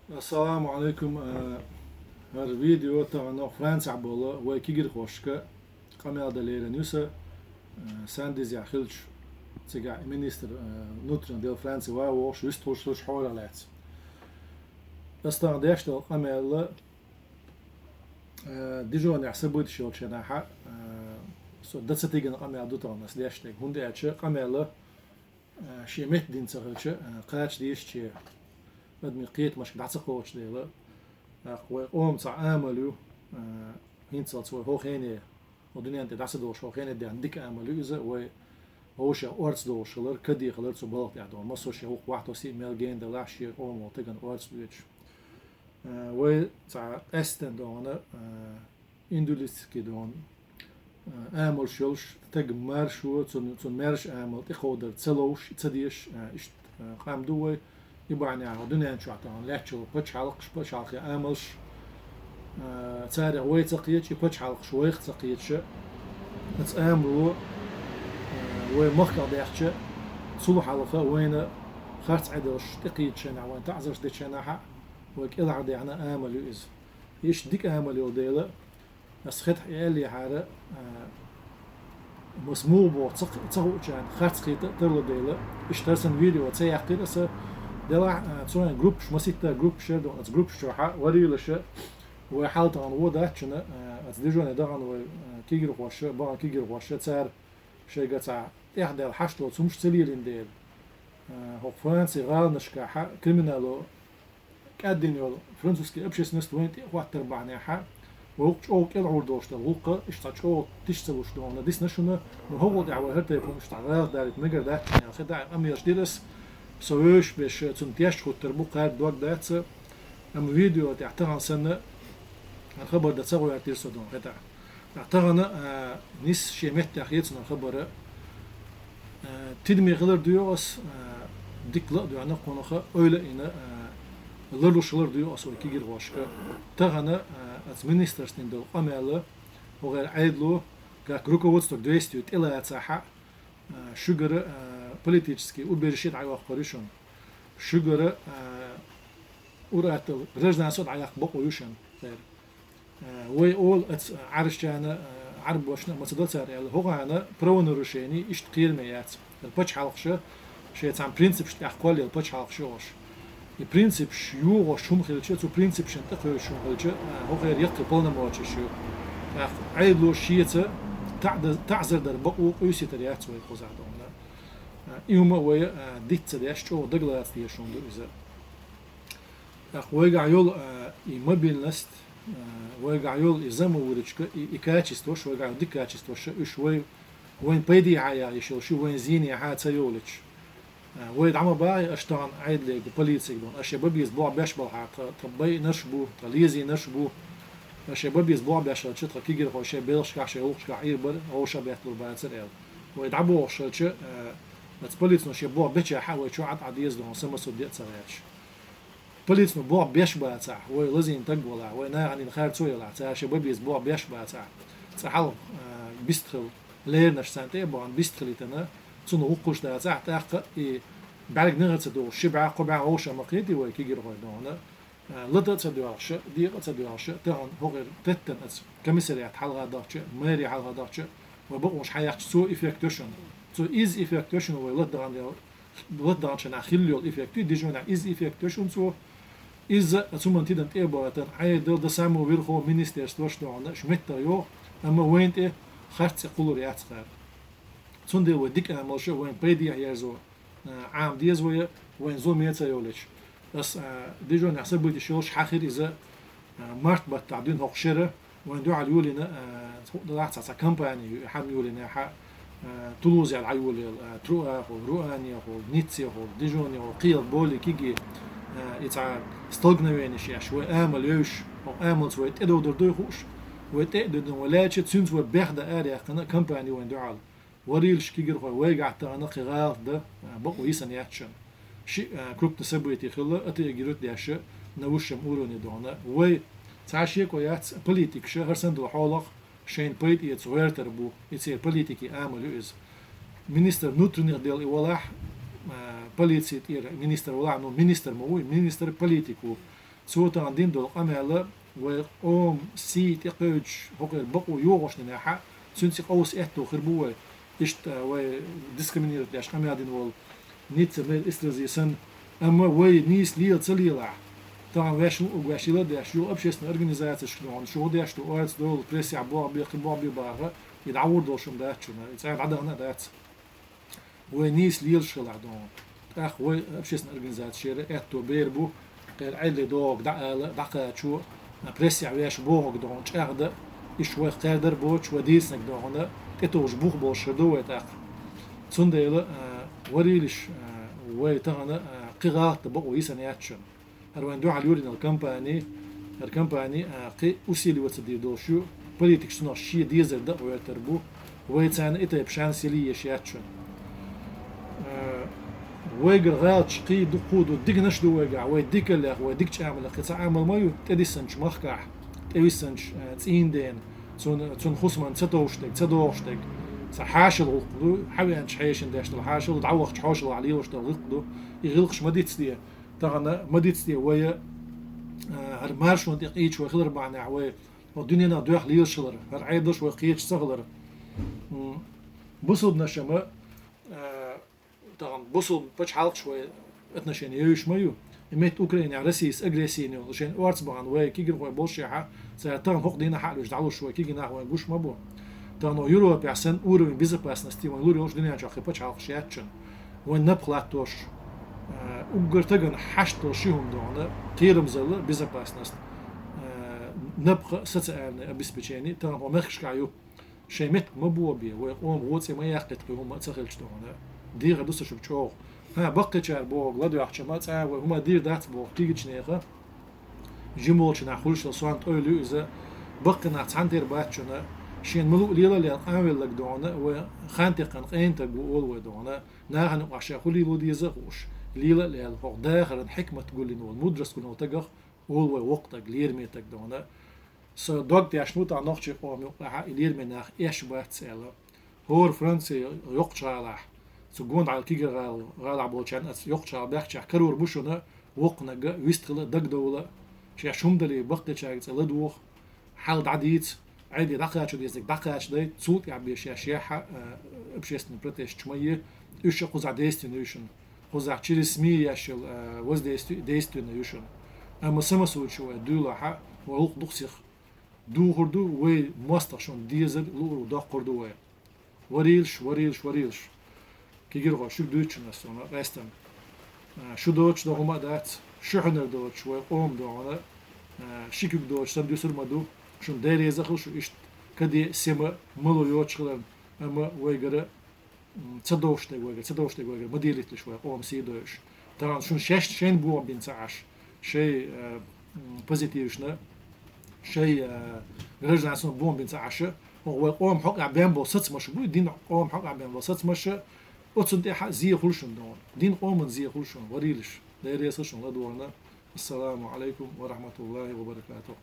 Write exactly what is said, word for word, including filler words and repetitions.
Ассаламу алейкум. Э, хӀара видео тахана Францехь болу вай кегирхошка къамел дан лерина ю сан, э, Сандизехь хилча, цигахь министр, э, внутренних дел Франции ван вогӀуш, вистхуш хилча хьолах лаьцна. Ас тахана деш долу къамел, э, Дижонехь событеш йолчу хенахь, э, со дан ца тигина къамел ду тахана ас деш дерг, хӀунда аьлча къамел, э, шен метта дина ца хилча, э, кхача дезачу адамийн кхетамашка дӀа ца кхочу дела, тӀаккха вай къоман цхьа амал ю, э, хӀинцалц вай хӀокху хене, хӀокху дуьнен тӀе дӀа ца долуш хӀокху хене даьхна дика амал ю иза, вай вовшех орца долуш хилар, каде хилар цу балха тӀехь долу, массо а шен гӀуллакх вахтоси мел гена делахь, шен къоман волу стагана орца доьдуш. Э, вай цхьа къаьсттина дохана, э, индивидуалистический дохана, э, амалш йолуш, стаг маршо, цунна, цунна маьрша амал тӀекховдар ца ловш, ца деш, э, иштта, э, къам ду вай. И бахьанехь дуьнен чохь тахана лаьтташ йолу пачхьалкхаш, пачхьалкхийн амалш, э, царах вай ца кхеташ, и пачхьалкхаш вайх ца кхеташ, оцу амало, э, вай махках даьхча, цул хьалха вайна харц Ӏедалш тӀекхийдачу хенахь, вайна таӀзарш дечу хенахь, вай кӀелхьардаьхна амал ю иза. Иштта дика амал йолу дела, ас хетахь и аьллехьара, а, мас муха боху ца, ца хуучарна харц кхета а тарло дела, иштта хӀара сан видео ца яьккхира аса, делахь, а, цу хенахь группаш, масийтта группаш яра дохана, оцу группаш чохь варийлаша, вай хьал тахана вон дац шуна, а, оцу Дижоне дахана вай, а, кегирхоша, бахана кегирхоша, цара шайга цхьа тӀехдаьлла хьашт доцу хӀумаш ца лелийна дела, а, хӀокху Францин гӀаланашкахь криминало кӀаддина йолу французский общественность вайна тӀе а хӀоттар бахьанехь, вай вукху чӀогӀа кӀелхьур долуш долу гӀуллакх, иштта цхьа чӀогӀа тиша ца луш дохана дисна шуна, но хӀокхул тӀехь вай хӀара тайпана иштта гӀалат далийта мегар дац шуна аьлла хетахь, къамелаш дира ас, со вевзаш беш цунна теш хӀуттур бу, кхаьрда дог дац, амма видео тӀехь тахана санна, хӀара хабар дан ца гӀоьртира со дохана хетахь. Ткъа тахана, а, нис шен меттехь хецна хабара, а, тидаме хилар дуьйху ас, а, дика ла а доьхна кхунах, ойла а йина, а, ларлуш хилар дуьйху ас вай кегирхошка. Тахана, а, оцу министршна дина долу къамел, хӀокхеран Ӏедало, как руководство к действию тӀелацахь, а, шуьгара, а, политический убежище дӀайоккхур ю шуна. Шуьгара, а, ур-атталла гражданство дӀаяккха бакъо ю шуна церан. Э, вай олу оцу Ӏаьржачарна, э, Ӏаьрбошна а ма ца до цара аьлла, хӀокхарна правонарушение иштта кхераме яц. Пачхьалкхаша шайн цхьана принципашна тӀехь кхоллаелла пачхьалкхаш ю уьш. И принципаш йохош хӀума хилча, цу принципашна тӀекхуьуш хӀума хилча, э, хӀокхеран яккхий полномочеш ю. ТӀаккха Ӏедало шеца таӀда-, таӀзар дар бакъо къуьйсийтар яц вай кхузахь дохана. Э, и хӀума вай, э, диц ца деш, чӀогӀа дагалаца дезаш хӀума ду иза. ТӀаккха вайгахь йолу, а, и мобильность, а, вайгахь йолу и заман вуьрачка, и, и качествош, вайгахь йолу дика качествош, уьш вай, вайн пайдехьа яхьа йиш йолуш ю, вайн зийнехьа ца йолуьйтуш. А, вай дӀа ма бахьа аша тахана Ӏедалега, полицига дохана, аша шайн бан беза болх беш балахь, тхан, тхан байинарш а бу, тхан лезийнарш а бу, аша шайн бан беза болх беш хилча, тхан кегирхой шайн белхашкахь, шайн гӀуллакхашкахь Ӏийр бара, вовшах бетталур бацара аьлла. Вай дӀабохуш хилча, а, оцу полицино шен болх бечехьа вай чохь Ӏад-Ӏад деза дохана, са массо а де а ца гӀерташ. Полицино болх беш бацахь, вай лазийна стаг валахь, вай нахана харцо ялахь, цара шайн бан беза болх беш бацахь, цкъа хьалха, а, бистхила, леринарш царна тӀе а бахана, бистхилийтина, цунна гӀуллакхаш дацахь, тӀаккха и бӀаьрг негӀар ца догӀуш, ши бӀе, кхо бӀе вовшах ма кхетий вай кегирхой дохана, а, лата а ца доьлхуш, декъа а ца доьлхуш, тахана хӀокхуьнан теттина оцу комиссариат хьалха дахча, мэри хьалха дахча, вай бакъонаш хьаяьккхича, цо эффект йо шуна. Цо изза эффект йо шуна вай лата дахана дел лата даханчу хенахь хилла йолу эффект ю, Дижонехь изза эффект йо шуна цо. Изза а цу хӀуманна тидам тӀе а бахийтина, Ӏедал, до самого верховного министерствош дохана, аш меттах йоху, амма вайна тӀе харц цӀе кхуллур яц кхара. Цундела вай дика амалш вайна пайдехьа ерзо, а, Ӏама деза вай, вайна зуламе ца йолуьйтуш. Ас, а, Дижонехь событеш йолуш хьахийра иза, а, март баттахь дуьйна хӀокху шера, вайн дуьхьал йолийна, а, хӀуъа далахь цхьа, цхьа компани ю, и хьан йолийнехь, а, Тулузехь дӀайолаелла, а, Труахула, Руанехула, Ниццехула, Дижонехула, кхел боли киги, а, и цхьа столкновенеш еш, вай амал йовш, хӀокху амалца вай тӀедовдур дуй хууш, вай тӀе а дуьдина, вай лаьча, цуьнца вай бехдан араяьккхина компани вайн дуьхьал. Варийлаш кегирхой вайгахь тахана кхин гӀалат дан, а, бакъо йисина яц шуна. Шиъ, а, крупный событие хилла, отреагирует деш, на высшем уровне дохана. Вай цхьа шеко яц, политикаша, хӀара санна долу хьолах шайна пайда эца гӀертар бу, и церан политикин амал ю иза. Министр внутренних дел и валахь, а, полици тӀера министр валахь, ну, министр ма ву, министр политик ву. Цо тахана дина долу къамел вай къоман сий тӀекхуьучу хӀокхуьнан бакъо йогӀуш динехь, цуьнца къовса аьтто хир бу вай. Иштта вай дискриминировать деш къамел дина волу Ницца мэр Эстерхази санна, амма вай нийса лела ца лелахь, тахана ваьш хӀун угу ваьш йила а деш, юха общественный организацешка дохьуна, шу хӀун деш ду, орца долу, прессехь болх бе, кхин болх бе бахара, и дӀагӀур долуш хӀума дац шуна, и цкъа дӀадахана а дац. Вай нийса лелаш хилахь дохьуна. ТӀаккха вай общественный организацешкара аьтто бер бу, кхеран Ӏедале догӀург дӀаала, дӀакхачо, прессехь ваьш бохург дохьуна чӀагӀдан, иштта вайх кхаьрдар боцуш, вай дийцинарг дохьуна, тӀетовжа бух болуш хир ду вай тӀаккха. Цундела, а, варийлаш, а, вай тахана, а, кхин гӀалат дан бакъо йисина яц шуна. ХӀара вайн дуьхьал юьйр йина компани, хӀара компани, а, кхин усиливаться дийр долуш ю, политикаш цунах шен дезар дакъа гӀоьртар бу, вай царна и тайпа шанс йила езаш яц шуна. А, вайгара гӀалаташ кхин дуккха а ду, диканаш а ду вайгахь, вай дикаллех, вай дика чӀамаллех кхин цхьа Ӏамал ма ю, тӀедиссинчу махкахь, тӀевиссинчу, а, цӀийнан дена, цунна, цунна хӀусамна ца товш дерг, ца догӀуш дерг, цхьа хьаьшал гӀуллакх ду, хьавеанчу хьешана деш долу хьаьшал, дӀавахча хьошалгӀахь лелаш долу гӀуллакх ду, и гӀуллакхаш ма дицде. Тахана ма дицде вай, а, хӀара маршонна тӀе къийча вай хилар бахьанехь вай, хӀокху дуьненах доьхна лелаш хилар, хӀара Ӏедалш вай кхеташ ца хилар. М, бусулбанаш ма, а, тахана бусулба пачхьалкхаш вай отношение йовзуш ма ю. И метта Украинехь Россис агрессина йолу, шайн орца бахана вай кегийрхой болушехь, цара тахана хӀокху дийнахь а луьйш дӀалуш вай кегий нах вайн гуш ма бу. Тахана Европехь санна уровень безопасности вайн лур йолуш дуьнен чохь кхин пачхьалкхаш яц шуна. Вайн напха латтош, а, уггар стагана хьашт долу ши хӀума дохьуна, кхерамзалла, безопасность, а, напха, социальное обеспечение, тахана хӀокху мехкашкахь ю. Шайн меттиг ма бобе, вай къоман гӀо цӀе ма яккхийта кхин хӀума а ца хилча дохьуна. Дехар ду сан шуьга чӀогӀа. ХӀан, баккхийчара бохург ладоьгӀча ма цкъа а вай хӀума дийр дац боху кегийчу нехан. Жима волчу нах хуьлуш сан тӀе ойла ю иза. Баккхий нах цхьаьна тера бац шуна. Шена ма луъу лела а лела къанвелларг дохьуна, вай хан текхна къена стаг ву олу вай дохьуна. Нахана юкъахь ша хӀун лело деза а хууш, лела а лела, хӀокху дахаран хьикмат гулйина волу, мудрость гулйина волу стагах олу вай воккха стаг, лераме стаг дохьуна. Сан дог тешна ву тахана нохчийн къоман юкъахь, и лераме нах эш бац аьлла. ХӀора Франци йоккхачу гӀалахь, цу гондӀа кегийрхой гӀалахь болчарна аса йоккхачу гӀала баьхкачех карор бу шуна, воккханиг вистхила а, дагадовла а, шаьш хӀума дале, баккхийчаьрга цӀе ладогӀа, хьал дӀадийца, Ӏедале дӀакхачо дезарг дӀакхачадай, цул тӀаьхьа бен шаьш яхьа, а, общественный протесташ ма е, уьш а кхузахь действенный ю шуна. Кхузахь через СМИ еш йолу, а, воздействие действенный ю шуна. Амма самосудачу вай дуьйлахь, вай гӀуллакх дукха сиха духур ду, вай мостагӀа шуна дезар луург доккхур ду вай. Варийлаш, варийлаш, варийлаш. Кегийрхой, шуьга дуьйцучунна ас суна къаьстина. А, шу доцуш дан хӀума а дац, шу хьуьнар доцуш вай къоман дохьуна, а, ши куьг доцуш санна дуьсур ма ду, шуна Дела реза хуьлда шу иштта каде а, сема а мало йоцуш хиларна, амма вайгара, м, ца довш дерг вайгара, ца довш дерг вайгара ма делийталаш вай къоман сий дойуш. Тахана шуна шаьш шайна бохам бина ца Ӏаш, шайн, а, м, позитивашна, шайн, а, гражданствона бохам бина ца Ӏаш, хӀокху вай къоман хьокъехь бен болу сацамаш буй, динан къоман хьокъехь бен болу сацамаш, оцунна тӀехь а зе хуьлу шуна дохьуна. Динан къоман зе хуьлу шуна, варийлаш. Дела реза хуьлда шуна ладогӀарна. Ассаламу Ӏалайкум ва рахьматуллахӀи ва баракатухӀ.